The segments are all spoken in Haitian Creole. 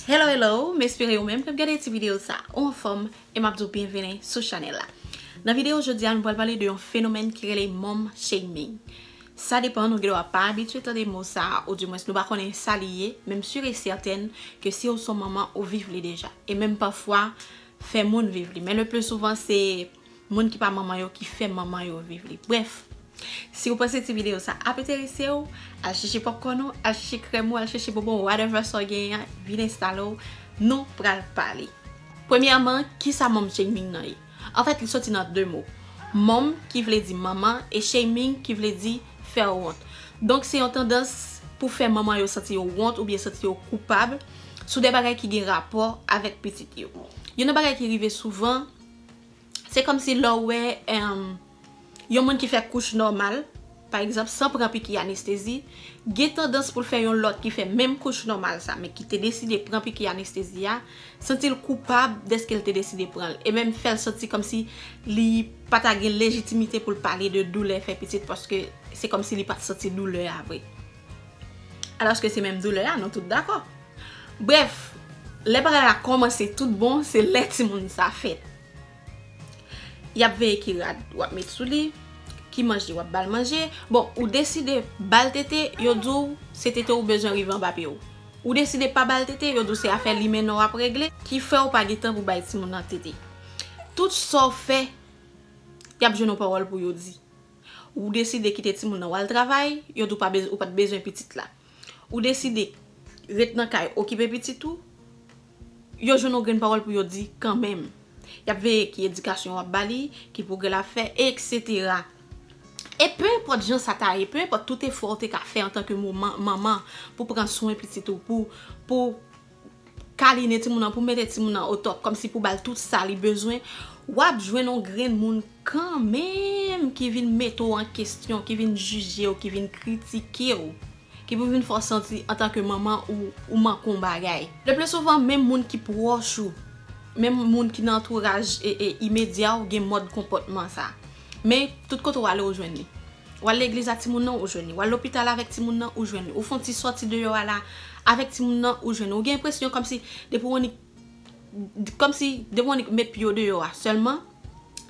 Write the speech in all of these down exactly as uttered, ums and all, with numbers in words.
Hello, hello, m espere ou menm k ap gade ti videyo sa ou anfòm, e m ap di w byenveni sou chanèl la. Nan videyo jodi a, nou pral pale de yon fenomèn ki rele mom shaming. Sa depann, nou gen dwa pa abitye tande mo sa, oudimwens nou pa konnen sa li ye, men m si e sètèn ke si w se yon manman, ou viv li deja. E menm pafwa, fè moun viv li. Men le pli souvan, se moun ki pa manman yo ki fè manman yo viv li. Brèf, si w panse ti videyo sa ap enterese w, al chèche popcorn ou, al chèche krèm ou, al chèche bonbon, whatever sa w genyen an, vin enstale w, nou pral pale. Premyèman, kisa mom shaming nan ye? Anfèt, li soti nan de mo. Mom, ki vle di manman, e shaming, ki vle di fè w wont. Donk, se yon tandans pou fè manman yo santi yo wont oubyen santi yo koupab sou de bagay ki gen rapò avèk pitit yo. Youn nan bagay ki rive souvan, se kòmsi lè w wè, em, yon moun ki fè kouch nòmal, pa egzanp, san pran piki anestezi, gen tandans pou l fè yon lòt ki fè menm kouch nòmal sa, men ki te deside pran piki anestezi a, santi l koupab dèske l te deside pran l. E menm fè l santi kòmsi li pa ta gen lejitimite pou l pale de doulè fè pitit, paske se kòmsi li pa t santi doulè a vre. Alòske se menm doulè a, nou tout dakò. Brèf, lè bagay la kòmanse tout bon, se lè timoun sa fèt. Y ap veye ki rad w ap met sou li, ki manje w ap ba l manje. Bon, ou deside ba l tete, yo di w se tete ou bezwen rive anba pye w. Ou deside pa ba l tete, yo di w se afè limen nan w ap regle, ki fè w pa gen tan pou bay timoun nan tete. Tout sa w fè, y ap jwenn yon pawòl pou yo di. Ou deside kite timoun nan w al travay, yo di w pa bez-, ou pa t bezwen pitit la. Ou deside ret nan kay, okipe pitit ou, yo jwenn yon grenn pawòl pou yo di kanmenm. Y ap veye ki edikasyon w ap ba li, ki pwogrè l ap fè, etsetera. E pe enpòt jan sa ta ye, pe enpòt tout efò w te ka fè antanke moman, manman, pou pran swen pitit ou, pou, pou kaline timoun nan, pou mete timoun nan o top, kòmsi pou ba l tout sa li bezwen, w ap jwenn yon grenn moun kanmenm ki vin mete w an kesyon, ki vin jije w, ki vin kritike w, ki pou vin fè w santi antanke manman ou, ou manke yon bagay. Le pli souvan, menm moun ki pwòch ou, menm moun ki nan antouraj e, e imedya w, gen mòd konpòtman sa. Men, tout kote w ale, ou jwenn li. W al legliz a timoun nan, ou jwenn li. W al lopital avèk timoun nan, ou jwenn li. Ou fè yon ti sòti deyò a la, avèk timoun nan, ou jwenn li. Ou gen enpresyon kòmsi depi w annik, kòmsi depi w annik met pye w deyò a sèlman.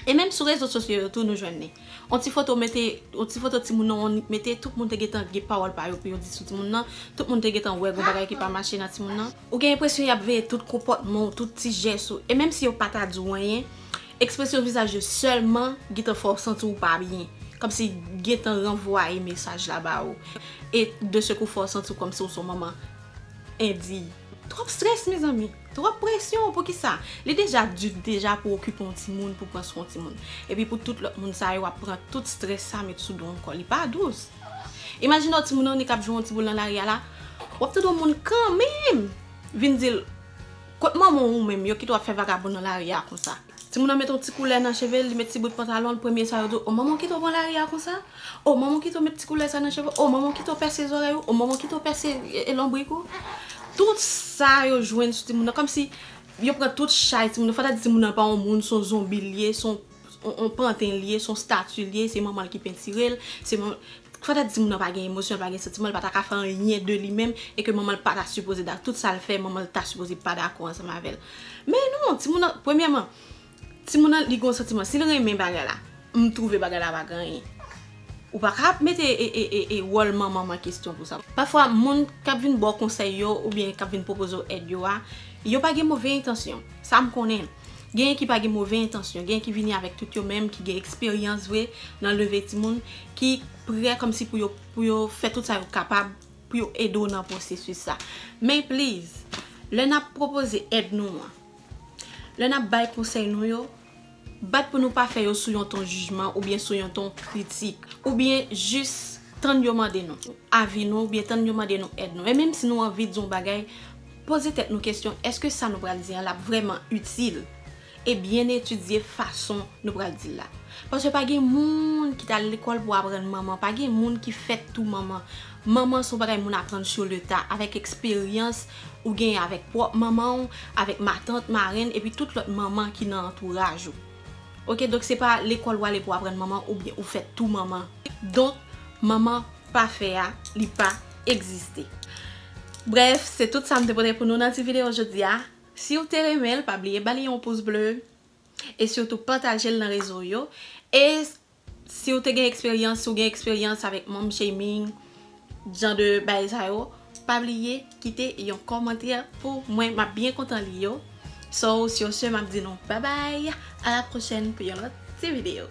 E menm sou rezo sosyo yo tou, nou jwenn li. On ti foto mete, on ti foto timoun nan, on mete, tout moun te gentan gen pawòl pa yo pou yo di sou timoun nan. Tout moun te gentan wè gon bagay ki pa mache nan timoun nan. Ou gen enpresyon y ap veye tout konpòtman w, tout ti jès ou. E menm si yo pa ta di w anyen, ekspresyon vizaj yo sèlman gentan fè w santi w pa byen. Kòmsi gentan ranvwaye mesaj la ba ou. E de sekou fè w santi w kòmsi w se yon manman endiy. Twòp strès, mezanmi. Twòp presyon. Poukisa? Li deja di deja pou okipe yon timoun, pou pran swen yon timoun. Epi pou tout lòt moun sa yo ap pran tout strès sa met sou do w ankò. Li pa dous. Imajine w timoun nan ki ap jwe yon ti boul nan lari a la. W ap tande yon moun kanmenm vin di l, kot manman w ou menm, yo kite w ap fè vagabon nan lari a konsa. Timoun nan met yon ti koulè nan cheve l, li met ti bout pantalon l, premye sa yo di w, o manman w kite w pran lari a konsa? O manman w kite w met ti koulè sa nan cheve w? O manman w kite w pèse zòrèy ou? O manman w kite w pèse, e, e, lonbrik ou? Tout sa yo jwenn sou timoun nan, kòmsi yo pran tout chay timoun nan. Fò ta di timoun nan pa yon moun, se yon zonbi l ye, se yon, yon, yon panten l ye, se yon stati l ye, se manman l ki pentire l, se manman, fò ta di timoun nan pa gen emosyon, l pa gen santiman, l pa ta ka fè anyen de li menm, e ke manman l pa ta sipoze dakò. Tout sa l fè, manman l ta sipoze pa dakò ansanm avè l. Men non, timoun nan, premyèman, timoun nan, li gen yon santiman. Si l renmen bagay la, m twouve bagay la pa gen anyen. Ou pa ka ap mete e, e, e, e wòl manman m an kesyon pou sa. Pafwa, moun k ap vin ba w konsèy yo, oubyen k ap vin pwopoze w èd yo a, yo pa gen move entansyon. Sa m konnen. Genyen ki pa gen move entansyon, genyen ki vini avèk tout yo menm, ki gen eksperyans vre nan leve timoun, ki prè kòmsi pou yo, pou yo fè tout sa yo kapab pou yo ede w nan pwosesis sa. Men please, lè n ap pwopoze èd nou an, lè n ap bay konsèy nou yo, bat pou nou pa fè yo sou yon ton jijman oubyen sou yon ton kritik, oubyen jis tann yo mande nou avi nou, oubyen tann yo mande nou èd nou. E menm si nou anvi di yon bagay, poze tèt nou kesyon, èske sa nou pral di an l ap vrèman itil? E byen etidye fason nou pral di l la. Paske pa gen moun ki t al lekòl pou aprann manman, pa gen moun ki fèt tou manman. Manman se yon bagay moun aprann sur le tas, avèk eksperyans ou genyen avèk pwòp manman w, avèk matant, marenn, epi tout lòt manman ki nan antouraj ou. Oke, donk se pa lekòl w ale pou aprann manman oubyen ou fèt tou manman. Donk, manman pafè a, li pa egziste. Bref, se tout sa m te pote pou nou nan ti videyo jodi a. Si w te renmen l, pa bliye ba li yon pous ble. E sitou pataje l nan rezo yo. E si w te gen eksperyans, si w gen eksperyans avèk mom shaming, jan de bagay sa yo, pa bliye kite yon kòmantè pou mwen, m ap byen kontan li yo. So, sur ce, m ap di nou bye bye, à la prochaine pou yon lòt ti videyo.